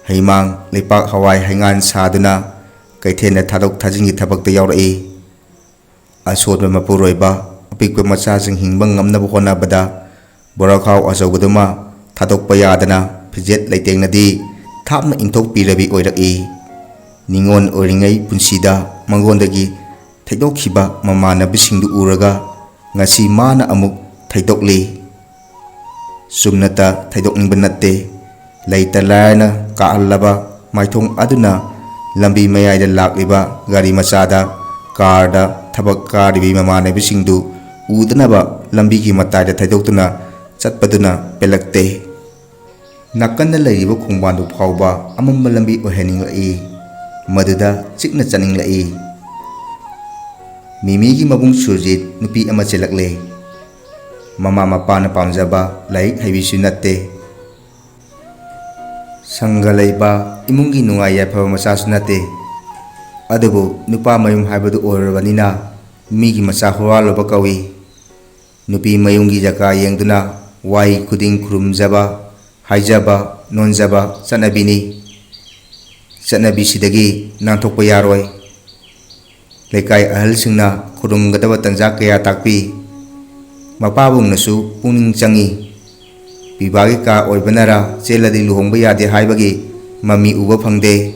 ꯍꯩꯃꯥꯡ, ꯂꯩꯄꯥꯛ, ꯍꯋꯥꯏ, ꯍꯩꯉꯥꯟ ꯁꯥꯗꯨꯅ ꯀꯩꯊꯦꯜꯗ ꯊꯥꯗꯣꯛ ꯊꯥꯖꯤꯟꯒꯤ ꯊꯕꯛꯇ ꯌꯥꯎꯔꯛꯏ꯫ ꯑꯁꯣꯟꯕ ꯃꯄꯨꯔꯣꯏꯕ ꯑꯄꯤꯛꯄ ꯃꯆꯥꯁꯤꯡ ꯍꯤꯡꯕ ꯉꯝꯅꯕ ꯍꯣꯠꯅꯕꯗ ꯕꯣꯔꯥꯈꯥꯎ ꯑꯆꯧꯕꯗꯨꯃ ꯊꯥꯗꯣꯛꯄ ꯌꯥꯗꯅ ꯐꯤꯖꯦꯠ ꯂꯩꯇꯦꯡꯅꯗꯤ ꯊꯥꯞꯅ ꯏꯟꯊꯣꯛꯄꯤꯔꯕꯤ ꯑꯣꯏꯔꯛꯏ꯫ ꯅꯤꯉꯣꯜ ꯑꯣꯏꯔꯤꯉꯩ ꯄꯨꯟꯁꯤꯗ ꯃꯉꯣꯟꯗꯒꯤ ꯊꯩꯗꯣꯛꯈꯤꯕ ꯃꯃꯥꯟꯅꯕꯁꯤꯡꯗꯨ ꯎꯔꯒ ꯉꯁꯤ ꯃꯥꯅ ꯑꯃꯨꯛ ꯊꯩꯗꯣꯛꯂꯤ꯫ ꯆꯨꯝꯅꯇ ꯊꯩꯗꯣꯛꯅꯤꯡꯕ ꯅꯠꯇꯦ, ꯂꯩꯇ ꯂꯥꯏꯔꯅ ꯀꯥꯍꯜꯂꯕ ꯃꯥꯏꯊꯣꯡ ꯑꯗꯨꯅ ꯂꯝꯕꯤ ꯃꯌꯥꯏꯗ ꯂꯥꯛꯂꯤꯕ ꯒꯥꯔꯤ ꯃꯆꯥꯗ, ꯀꯥꯔꯗ ꯊꯕꯛ ꯀꯥꯔꯤꯕꯤ ꯃꯃꯥꯟꯅꯕꯤꯁꯤꯡꯗꯨ ꯎꯗꯅꯕ ꯂꯝꯕꯤꯒꯤ ꯃꯇꯥꯏꯗ ꯊꯩꯗꯣꯛꯇꯨꯅ ꯆꯠꯄꯗꯨꯅ ꯄꯦꯜꯂꯛꯇꯦ꯫ ꯅꯥꯀꯟꯗ ꯂꯩꯔꯤꯕ ꯈꯣꯡꯕꯥꯟꯗꯨ ꯐꯥꯎꯕ ꯑꯃꯝꯕ ꯂꯝꯕꯤ ꯑꯣꯏꯍꯟꯅꯤꯡꯂꯛꯏ꯫ ꯃꯗꯨꯗ ꯆꯤꯛꯅ ꯆꯠꯅꯤꯡꯂꯛꯏ꯫ ꯃꯤꯃꯤꯒꯤ ꯃꯕꯨꯡ ꯁꯨꯔꯖꯤꯠ ꯅꯨꯄꯤ ꯑꯃ ꯆꯦꯜꯂꯛꯂꯦ꯫ ꯃꯃꯥ ꯃꯄꯥꯅ ꯄꯥꯝꯖꯕ ꯂꯥꯏꯔꯤꯛ ꯍꯩꯕꯤꯁꯨ ꯅꯠꯇꯦ꯫ ꯁꯪꯒ ꯂꯩꯕ ꯏꯃꯨꯡꯒꯤ ꯅꯨꯡꯉꯥꯏ ꯌꯥꯏꯐꯕ ꯃꯆꯥꯁꯨ ꯅꯠꯇꯦ꯫ ꯑꯗꯨꯕꯨ ꯅꯨꯄꯥ ꯃꯌꯨꯝ ꯍꯥꯏꯕꯗꯨ ꯑꯣꯏꯔꯨꯔꯕꯅꯤꯅ ꯃꯤꯒꯤ ꯃꯆꯥ ꯍꯨꯔꯥꯜꯂꯨꯕ ꯀꯧꯏ꯫ ꯅꯨꯄꯤ ꯃꯌꯨꯝꯒꯤ ꯖꯀꯥ ꯌꯦꯡꯗꯨꯅ ꯋꯥꯍꯩ ꯈꯨꯗꯤꯡ ꯈꯨꯔꯨꯝꯖꯕ, ꯍꯥꯏꯖꯕ, ꯅꯣꯟꯖꯕ ꯆꯠꯅꯕꯤꯅꯤ꯫ ꯆꯠꯅꯕꯤꯁꯤꯗꯒꯤ ꯅꯥꯟꯊꯣꯛꯄ ꯌꯥꯔꯣꯏ꯫ ꯂꯩꯀꯥꯏ ꯑꯍꯜꯁꯤꯡꯅ ꯈꯨꯔꯨꯝꯒꯗꯕ ꯇꯟꯖꯥ ꯀꯌꯥ ꯇꯥꯛꯄꯤ꯫ ꯃꯄꯥꯕꯨꯡꯅꯁꯨ ꯄꯨꯛꯅꯤꯡ ꯆꯪꯏ꯫ ꯄꯤꯕꯥꯒꯤ ꯀꯥ ꯑꯣꯏꯕꯅꯔ ꯆꯦꯜꯂꯗꯤ ꯂꯨꯍꯣꯡꯕ ꯌꯥꯗꯦ ꯍꯥꯏꯕꯒꯤ ꯃꯃꯤ ꯎꯕ ꯐꯪꯗꯦ꯫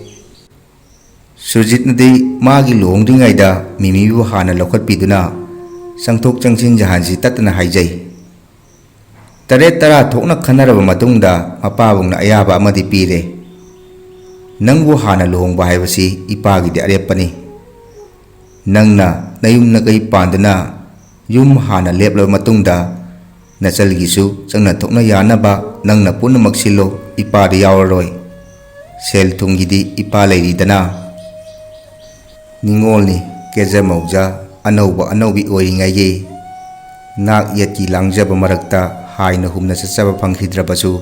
ꯁꯨꯔꯖꯤꯠꯅꯗꯤ ꯃꯥꯒꯤ ꯂꯨꯍꯣꯡꯗ꯭ꯔꯤꯉꯩꯗ ꯃꯤꯃꯤꯕꯨ ꯍꯥꯟꯅ ꯂꯧꯈꯠꯄꯤꯗꯨꯅ ꯆꯪꯊꯣꯛ ꯆꯪꯁꯤꯟ ꯖꯍꯥꯟꯁꯤ ꯇꯠꯇꯅ ꯍꯥꯏꯖꯩ꯫ ꯇꯔꯦꯠ ꯇꯔꯥ ꯊꯣꯛꯅ ꯈꯟꯅꯔꯕ ꯃꯇꯨꯡꯗ ꯃꯄꯥꯕꯨꯡꯅ ꯑꯌꯥꯕ ꯑꯃꯗꯤ ꯄꯤꯔꯦ꯫ ꯅꯪꯕꯨ ꯍꯥꯟꯅ ꯂꯨꯍꯣꯡꯕ ꯍꯥꯏꯕꯁꯤ ꯏꯄꯥꯒꯤꯗꯤ ꯑꯔꯦꯞꯄꯅꯤ꯫ ꯅꯪꯅ ꯅꯌꯨꯝ ꯅꯀꯩ ꯄꯥꯟꯗꯨꯅ ꯌꯨꯝ ꯍꯥꯟꯅ ꯂꯦꯞꯂꯕ ꯃꯇꯨꯡꯗ ꯅꯆꯜꯒꯤꯁꯨ ꯆꯪꯅ ꯊꯣꯛꯅ ꯌꯥꯅꯕ ꯅꯪꯅ ꯄꯨꯝꯅꯃꯛ ꯁꯤꯜꯂꯣ, ꯏꯄꯥꯗꯤ ꯌꯥꯎꯔꯔꯣꯏ꯫ ꯁꯦꯜ ꯊꯨꯝꯒꯤꯗꯤ ꯏꯄꯥ ꯂꯩꯔꯤꯗꯅ꯫ ꯅꯤꯉꯣꯜꯅꯤ ꯀꯦꯖ ꯃꯧꯖ ꯑꯅꯧꯕ ꯑꯅꯧꯕꯤ ꯑꯣꯏꯔꯤꯉꯩꯒꯤ ꯅꯥꯛ ꯌꯦꯠꯀꯤ ꯂꯥꯡꯖꯕ ꯃꯔꯛꯇ ꯍꯥꯏꯅ ꯍꯨꯝꯅ ꯆꯠꯆꯕ ꯐꯪꯈꯤꯗ꯭ꯔꯕꯁꯨ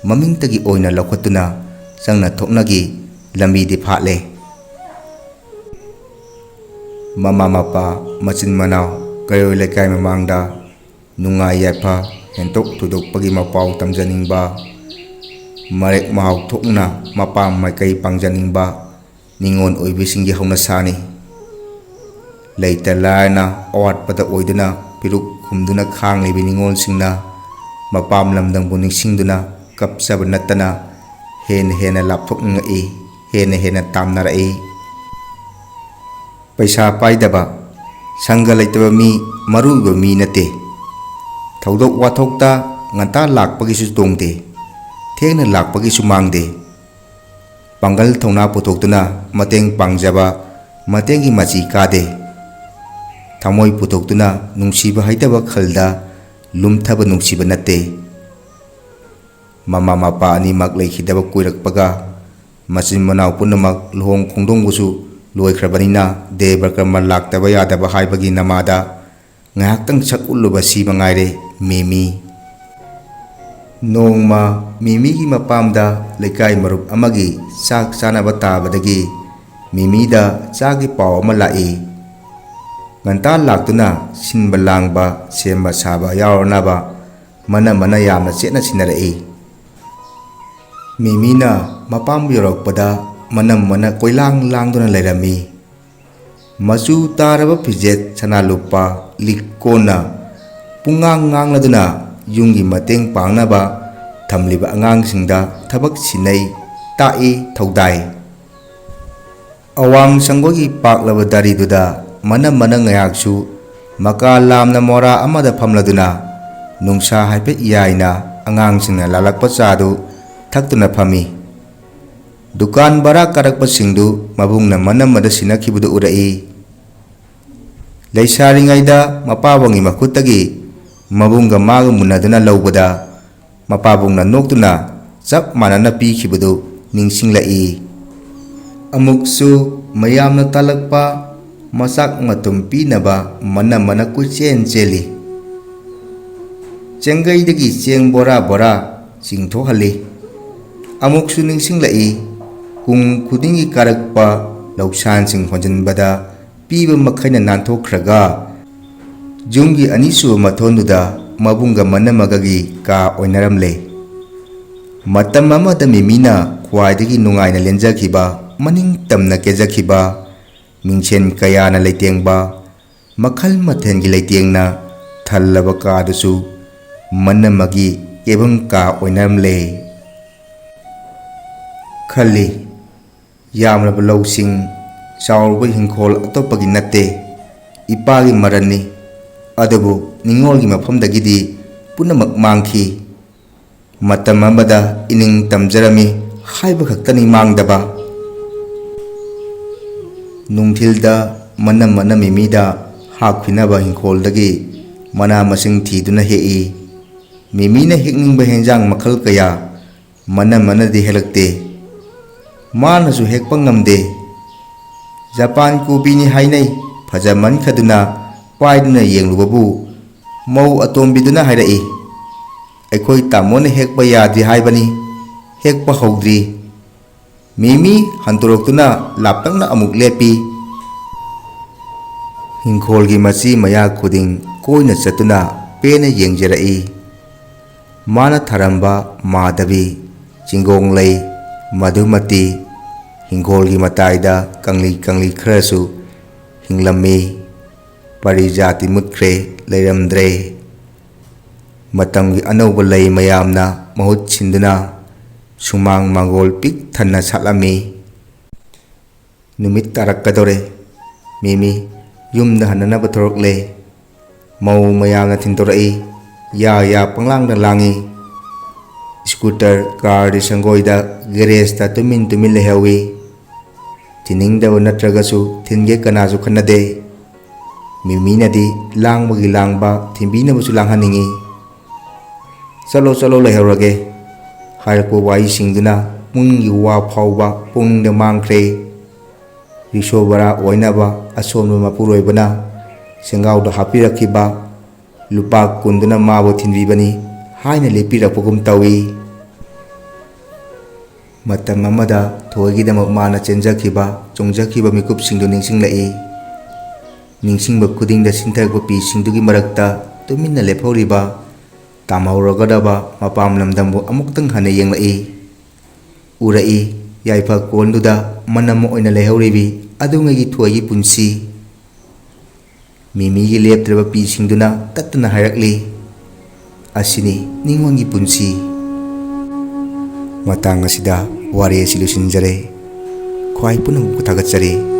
ꯃꯃꯤꯡꯇꯒꯤ ꯑꯣꯏꯅ ꯂꯧꯈꯠꯇꯨꯅ ꯆꯪꯅ ꯊꯣꯛꯅꯒꯤ ꯂꯝꯕꯤꯗꯤ ꯐꯥꯠꯂꯦ꯫ ꯃꯃꯥ ꯃꯄꯥ, ꯃꯆꯤꯟ ꯃꯅꯥꯎ, ꯀꯩꯔꯣꯏ ꯂꯩꯀꯥꯏ ꯃꯃꯥꯡꯗ ꯅꯨꯡꯉꯥꯏ ꯌꯥꯏꯐ ꯍꯦꯟꯗꯣꯛ ꯊꯣꯏꯗꯣꯛꯄꯒꯤ ꯃꯄꯥꯎ ꯇꯝꯖꯅꯤꯡꯕ, ꯃꯔꯦꯛ ꯃꯍꯥꯎ ꯊꯣꯛꯅ ꯃꯄꯥꯝ ꯃꯥꯏꯀꯩ ꯄꯥꯡꯖꯅꯤꯡꯕ ꯅꯤꯉꯣꯜ ꯑꯣꯏꯕꯤꯁꯤꯡꯒꯤ ꯍꯧꯅꯁꯥꯅꯤ꯫ ꯂꯩꯇ ꯂꯥꯏꯔꯅ ꯑꯋꯥꯠꯄꯗ ꯑꯣꯏꯗꯨꯅ ꯄꯤꯔꯨꯛ ꯈꯨꯝꯗꯨꯅ ꯈꯥꯡꯂꯤꯕ ꯅꯤꯉꯣꯜꯁꯤꯡꯅ ꯃꯄꯥꯝ ꯂꯝꯗꯝꯕꯨ ꯅꯤꯡꯁꯤꯡꯗꯨꯅ ꯀꯞꯆꯕ ꯅꯠꯇꯅ ꯍꯦꯟꯅ ꯍꯦꯟꯅ ꯂꯥꯞꯊꯣꯛꯅꯤꯡꯉꯛꯏ, ꯍꯦꯟꯅ ꯍꯦꯟꯅ ꯇꯥꯝꯅꯔꯛꯏ꯫ ꯄꯩꯁꯥ ꯄꯥꯏꯗꯕ, ꯁꯪꯒ ꯂꯩꯇꯕ ꯃꯤ ꯃꯔꯨ ꯑꯣꯏꯕ ꯃꯤ ꯅꯠꯇꯦ꯫ ꯊꯧꯗꯣꯛ ꯋꯥꯊꯣꯛꯇ ꯉꯟꯇꯥ ꯂꯥꯛꯄꯒꯤꯁꯨ ꯇꯣꯡꯗꯦ, ꯊꯦꯡꯅ ꯂꯥꯛꯄꯒꯤꯁꯨ ꯃꯥꯡꯗꯦ꯫ ꯄꯥꯡꯒꯜ ꯊꯧꯅꯥ ꯄꯨꯊꯣꯛꯇꯨꯅ ꯃꯇꯦꯡ ꯄꯥꯡꯖꯕ ꯃꯇꯦꯡꯒꯤ ꯃꯆꯤ ꯀꯥꯗꯦ꯫ ꯊꯃꯣꯏ ꯄꯨꯊꯣꯛꯇꯨꯅ ꯅꯨꯡꯁꯤꯕ ꯍꯩꯇꯕ ꯈꯜꯗ ꯂꯨꯝꯊꯕ ꯅꯨꯡꯁꯤꯕ ꯅꯠꯇꯦ꯫ ꯃꯃꯥ ꯃꯄꯥ ꯑꯅꯤꯃꯛ ꯂꯩꯈꯤꯗꯕ ꯀꯨꯏꯔꯛꯄꯒ ꯃꯆꯤꯟ ꯃꯅꯥꯎ ꯄꯨꯝꯅꯃꯛ ꯂꯨꯍꯣꯡ ꯈꯣꯡꯗꯣꯡꯕꯁꯨ ꯂꯣꯏꯈ꯭ꯔꯕꯅꯤꯅ ꯗꯦꯕ ꯀꯔꯃ ꯂꯥꯛꯇꯕ ꯌꯥꯗꯕ ꯍꯥꯏꯕꯒꯤ ꯅꯃꯥꯗ ꯉꯥꯏꯍꯥꯛꯇꯪ ꯁꯛ ꯎꯠꯂꯨꯕ ꯁꯤ ꯃꯉꯥꯏꯔꯦ ꯃꯦꯃꯤ꯫ ꯅꯣꯡꯃ ꯃꯤꯃꯤꯒꯤ ꯃꯄꯥꯝꯗ ꯂꯩꯀꯥꯏ ꯃꯔꯨꯞ ꯑꯃꯒꯤ ꯆꯥꯛ ꯆꯥꯅꯕ ꯇꯥꯕꯗꯒꯤ ꯃꯤꯃꯤꯗ ꯆꯥꯒꯤ ꯄꯥꯎ ꯑꯃ ꯂꯥꯛꯏ꯫ ꯉꯟꯇꯥ ꯂꯥꯛꯇꯨꯅ ꯁꯤꯟꯕ ꯂꯥꯡꯕ, ꯁꯦꯝꯕ ꯁꯥꯕ ꯌꯥꯎꯔꯅꯕ ꯃꯅꯝꯃꯅ ꯌꯥꯝꯅ ꯆꯦꯠꯅ ꯁꯤꯟꯅꯔꯛꯏ꯫ ꯃꯤꯃꯤꯅ ꯃꯄꯥꯝ ꯌꯧꯔꯛꯄꯗ ꯃꯅꯝꯃꯅ ꯀꯣꯏꯂꯥꯡ ꯂꯥꯡꯗꯨꯅ ꯂꯩꯔꯝꯃꯤ꯫ ꯃꯆꯨ ꯇꯥꯔꯕ ꯐꯤꯖꯦꯠ ꯁꯅꯥ ꯂꯨꯄꯥ ꯂꯤꯛ ꯀꯣꯟꯅ ꯄꯨꯡꯉꯥꯡ ꯉꯥꯡꯂꯗꯨꯅ ꯌꯨꯝꯒꯤ ꯃꯇꯦꯡ ꯄꯥꯡꯅꯕ ꯊꯝꯂꯤꯕ ꯑꯉꯥꯡꯁꯤꯡꯗ ꯊꯕꯛ ꯁꯤꯟꯅꯩ, ꯇꯥꯛꯏ, ꯊꯧꯗꯥꯏ꯫ ꯑꯋꯥꯡ ꯁꯪꯒꯣꯏꯒꯤ ꯄꯥꯛꯂꯕ ꯗꯥꯔꯤꯗꯨꯗ ꯃꯅꯝꯃꯅ ꯉꯥꯏꯍꯥꯛꯁꯨ ꯃꯀꯥ ꯂꯥꯝꯅ ꯃꯣꯔꯥ ꯑꯃꯗ ꯐꯝꯂꯗꯨꯅ ꯅꯨꯡꯁꯥ ꯍꯥꯏꯐꯦꯠ ꯌꯥꯏꯅ ꯑꯉꯥꯡꯁꯤꯡꯅ ꯂꯥꯜꯂꯛꯄ ꯆꯥꯗꯨ ꯊꯛꯇꯨꯅ ꯐꯝꯃꯤ꯫ ꯗꯨꯀꯥꯟ ꯚꯔꯥ ꯀꯥꯔꯛꯄꯁꯤꯡꯗꯨ ꯃꯕꯨꯡꯅ ꯃꯅꯝꯃꯗ ꯁꯤꯟꯅꯈꯤꯕꯗꯨ ꯎꯔꯛꯏ꯫ ꯂꯩꯁꯥꯔꯤꯉꯩꯗ ꯃꯄꯥꯕꯨꯡꯒꯤ ꯃꯈꯨꯠꯇꯒꯤ ꯃꯕꯨꯡꯒ ꯃꯥꯒ ꯃꯨꯟꯅꯗꯨꯅ ꯂꯧꯕꯗ ꯃꯄꯥꯕꯨꯡꯅ ꯅꯣꯛꯇꯨꯅ ꯆꯞ ꯃꯥꯟꯅꯅ ꯄꯤꯈꯤꯕꯗꯨ ꯅꯤꯡꯁꯤꯡꯂꯛꯏ꯫ ꯑꯃꯨꯛꯁꯨ ꯃꯌꯥꯝꯅ ꯇꯥꯜꯂꯛꯄ ꯃꯆꯥꯛ ꯃꯊꯨꯝ ꯄꯤꯅꯕ ꯃꯅꯝꯃꯅ ꯀꯣꯏꯆꯦꯟ ꯆꯦꯜꯂꯤ꯫ ꯆꯦꯡꯒꯩꯗꯒꯤ ꯆꯦꯡ ꯕꯣꯔꯥ ꯕꯣꯔꯥ ꯆꯤꯡꯊꯣꯛꯍꯜꯂꯤ꯫ ꯑꯃꯨꯛꯁꯨ ꯅꯤꯡꯁꯤꯡꯂꯛꯏ, ꯀꯨꯝ ꯈꯨꯗꯤꯡꯒꯤ ꯀꯥꯔꯛꯄ ꯂꯧꯁꯥꯟꯁꯤꯡ ꯍꯣꯟꯖꯤꯟꯕꯗ ꯄꯤꯕ ꯃꯈꯩꯅ ꯅꯥꯟꯊꯣꯛꯈ꯭ꯔꯒ ꯌꯨꯝꯒꯤ ꯑꯅꯤꯁꯨꯕ ꯃꯊꯣꯟꯗꯨꯗ ꯃꯕꯨꯡꯒ ꯃꯅꯝꯃꯒꯒꯤ ꯀꯥ ꯑꯣꯏꯅꯔꯝꯂꯦ꯫ ꯃꯇꯝ ꯑꯃꯗ ꯃꯤꯃꯤꯅ ꯈ꯭ꯋꯥꯏꯗꯒꯤ ꯅꯨꯡꯉꯥꯏꯅ ꯂꯦꯟꯖꯈꯤꯕ, ꯃꯅꯤꯡ ꯇꯝꯅ ꯀꯦꯖꯈꯤꯕ, ꯃꯤꯡꯁꯦꯟ ꯀꯌꯥꯅ ꯂꯩꯇꯦꯡꯕ, ꯃꯈꯜ ꯃꯊꯦꯜꯒꯤ ꯂꯩꯇꯦꯡꯅ ꯊꯜꯂꯕ ꯀꯥꯗꯨꯁꯨ ꯃꯅꯝꯃꯒꯤ ꯀꯦꯕꯝ ꯀꯥ ꯑꯣꯏꯅꯔꯝꯂꯦ꯫ ꯈꯜꯂꯤ, ꯌꯥꯝꯂꯕ ꯂꯧꯁꯤꯡ, ꯆꯥꯎꯔꯕ ꯏꯪꯈꯣꯜ ꯑꯇꯣꯞꯄꯒꯤ ꯅꯠꯇꯦ, ꯏꯄꯥꯒꯤ ꯃꯔꯟꯅꯤ꯫ ꯑꯗꯨꯕꯨ ꯅꯤꯡꯉꯣꯜꯒꯤ ꯃꯐꯝꯗꯒꯤꯗꯤ ꯄꯨꯝꯅꯃꯛ ꯃꯥꯡꯈꯤ꯫ ꯃꯇꯝ ꯑꯃꯗ ꯏꯅꯤꯡ ꯇꯝꯖꯔꯝꯃꯤ ꯍꯥꯏꯕ ꯈꯛꯇꯅꯤ ꯃꯥꯡꯗꯕ꯫ ꯅꯨꯡꯊꯤꯜꯗ ꯃꯅꯝꯃꯅ ꯃꯤꯃꯤꯗ ꯍꯥꯞꯈꯤꯅꯕ ꯏꯪꯈꯣꯜꯗꯒꯤ ꯃꯅꯥ ꯃꯁꯤꯡ ꯊꯤꯗꯨꯅ ꯍꯦꯛꯏ꯫ ꯃꯤꯃꯤꯅ ꯍꯦꯛꯅꯤꯡꯕ ꯍꯦꯟꯖꯥꯡ ꯃꯈꯜ ꯀꯌꯥ ꯃꯅꯝꯃꯅꯗꯤ ꯍꯦꯛꯂꯛꯇꯦ꯫ ꯃꯥꯅꯁꯨ ꯍꯦꯛꯄ ꯉꯝꯗꯦ꯫ ꯖꯄꯥꯟ ꯀꯣꯕꯤꯅꯤ ꯍꯥꯏꯅꯩ, ꯐꯖꯃꯟꯈꯗꯨꯅ ꯄꯥꯏꯗꯨꯅ ꯌꯦꯡꯂꯨꯕꯕꯨ ꯃꯧ ꯑꯇꯣꯝꯕꯤꯗꯨꯅ ꯍꯥꯏꯔꯛꯏ, "ꯑꯩꯈꯣꯏ ꯇꯥꯃꯣꯅ ꯍꯦꯛꯄ ꯌꯥꯗ꯭ꯔꯤ ꯍꯥꯏꯕꯅꯤ, ꯍꯦꯛꯄ ꯍꯧꯗ꯭ꯔꯤ꯫" ꯃꯤꯃꯤ ꯍꯟꯗꯣꯔꯛꯇꯨꯅ ꯂꯥꯞꯇꯛꯅ ꯑꯃꯨꯛ ꯂꯦꯞꯄꯤ꯫ ꯏꯪꯈꯣꯜꯒꯤ ꯃꯆꯤ ꯃꯌꯥ ꯈꯨꯗꯤꯡ ꯀꯣꯏꯅ ꯆꯠꯇꯨꯅ ꯄꯦꯟꯅ ꯌꯦꯡꯖꯔꯛꯏ꯫ ꯃꯥꯅ ꯊꯥꯔꯝꯕ ꯃꯥꯙꯕꯤ, ꯆꯤꯡꯒꯣꯡꯂꯩ, ꯃꯙꯨꯃꯇꯤ, ꯏꯪꯈꯣꯜꯒꯤ ꯃꯇꯥꯏꯗ ꯀꯪꯂꯤ ꯀꯪꯂꯤ ꯈꯔꯁꯨ ꯍꯤꯡꯂꯝꯃꯤ꯫ ꯄꯔꯤꯖꯥꯇꯤ ꯃꯨꯠꯈ꯭ꯔꯦ, ꯂꯩꯔꯝꯗ꯭ꯔꯦ꯫ ꯃꯇꯝꯒꯤ ꯑꯅꯧꯕ ꯂꯩ ꯃꯌꯥꯝꯅ ꯃꯍꯨꯠ ꯁꯤꯟꯗꯨꯅ ꯁꯨꯃꯥꯡ ꯃꯥꯡꯒꯣꯜ ꯄꯤꯛ ꯊꯟꯅ ꯁꯥꯠꯂꯝꯃꯤ꯫ ꯅꯨꯃꯤꯠ ꯇꯥꯔꯛꯀꯗꯧꯔꯦ꯫ ꯃꯤꯃꯤ ꯌꯨꯝꯗ ꯍꯟꯅꯅꯕ ꯊꯣꯔꯛꯂꯦ꯫ ꯃꯧ ꯃꯌꯥꯝꯅ ꯊꯤꯟꯗꯣꯔꯛꯏ꯫ ꯌꯥ ꯌꯥ ꯄꯪꯂꯥꯡꯗ ꯂꯥꯡꯏ꯫ ꯁ꯭ꯀꯨꯇꯔ, ꯀꯥꯔꯗꯤ ꯁꯪꯒꯣꯏꯗ, ꯒꯦꯔꯦꯖꯇ ꯇꯨꯃꯤꯟ ꯇꯨꯃꯤꯟ ꯂꯩꯍꯧꯏ꯫ ꯊꯤꯟꯅꯤꯡꯗꯕ ꯅꯠꯇ꯭ꯔꯒꯁꯨ ꯊꯤꯟꯒꯦ ꯀꯅꯥꯁꯨ ꯈꯟꯅꯗꯦ꯫ ꯃꯤꯃꯤꯅꯗꯤ ꯂꯥꯡꯕꯒꯤ ꯂꯥꯡꯕ, ꯊꯤꯟꯕꯤꯅꯕꯁꯨ ꯂꯥꯡꯍꯟꯅꯤꯡꯏ꯫ "ꯆꯠꯂꯣ, ꯆꯠꯂꯣ, ꯂꯩꯍꯧꯔꯒꯦ" ꯍꯥꯏꯔꯛꯄ ꯋꯥꯍꯩꯁꯤꯡꯗꯨꯅ ꯄꯨꯛꯅꯤꯡꯒꯤ ꯋꯥ ꯐꯥꯎꯕ ꯄꯨꯛꯅꯤꯡꯗ ꯃꯥꯡꯈ꯭ꯔꯦ꯫ ꯔꯤꯛꯁꯣ ꯚꯔꯥ ꯑꯣꯏꯅꯕ ꯑꯁꯣꯟꯕ ꯃꯄꯨꯔꯣꯏꯕꯅ ꯁꯦꯡꯒꯥꯎꯗ ꯍꯥꯞꯄꯤꯔꯛꯈꯤꯕ ꯂꯨꯄꯥ ꯀꯨꯟꯗꯨꯅ ꯃꯥꯕꯨ ꯊꯤꯟꯕꯤꯕꯅꯤ ꯍꯥꯏꯅ ꯂꯦꯞꯄꯤꯔꯛꯄꯒꯨꯝ ꯇꯧꯏ꯫ ꯃꯇꯝ ꯑꯃꯗ ꯊꯣꯏꯒꯤꯗꯃꯛ ꯃꯥꯅ ꯆꯦꯟꯖꯈꯤꯕ, ꯆꯣꯡꯖꯈꯤꯕ ꯃꯤꯀꯨꯞꯁꯤꯡꯗꯨ ꯅꯤꯡꯁꯤꯡꯂꯛꯏ꯫ ꯅꯤꯡꯁꯤꯡꯕ ꯈꯨꯗꯤꯡꯗ ꯁꯤꯟꯊꯔꯛꯄ ꯄꯤꯁꯤꯡꯗꯨꯒꯤ ꯃꯔꯛꯇ ꯇꯨꯃꯤꯟꯅ ꯂꯦꯞꯍꯧꯔꯤꯕ ꯇꯥꯝꯍꯧꯔꯒꯗꯕ ꯃꯄꯥꯝ ꯂꯝꯗꯝꯕꯨ ꯑꯃꯨꯛꯇꯪ ꯍꯟꯅ ꯌꯦꯡꯂꯛꯏ꯫ ꯎꯔꯛꯏ, ꯌꯥꯏꯐ ꯀꯣꯟꯗꯨꯗ ꯃꯅꯝ ꯑꯣꯏꯅ ꯂꯩꯍꯧꯔꯤꯕꯤ ꯑꯗꯨꯉꯩꯒꯤ ꯊꯣꯏꯒꯤ ꯄꯨꯟꯁꯤ꯫ ꯃꯤꯃꯤꯒꯤ ꯂꯦꯞꯇ꯭ꯔꯕ ꯄꯤꯁꯤꯡꯗꯨꯅ ꯇꯠꯇꯅ ꯍꯥꯏꯔꯛꯂꯤ, "ꯑꯁꯤꯅꯤ ꯅꯤꯉꯣꯜꯒꯤ ꯄꯨꯟꯁꯤ"꯫ ꯃꯇꯥꯡ ꯑꯁꯤꯗ ꯋꯥꯔꯤ ꯑꯁꯤ ꯂꯣꯏꯁꯤꯟꯖꯔꯦ꯫ ꯈ꯭ꯋꯥꯏ ꯄꯨꯝꯅꯃꯛꯄꯨ ꯊꯥꯒꯠꯆꯔꯤ꯫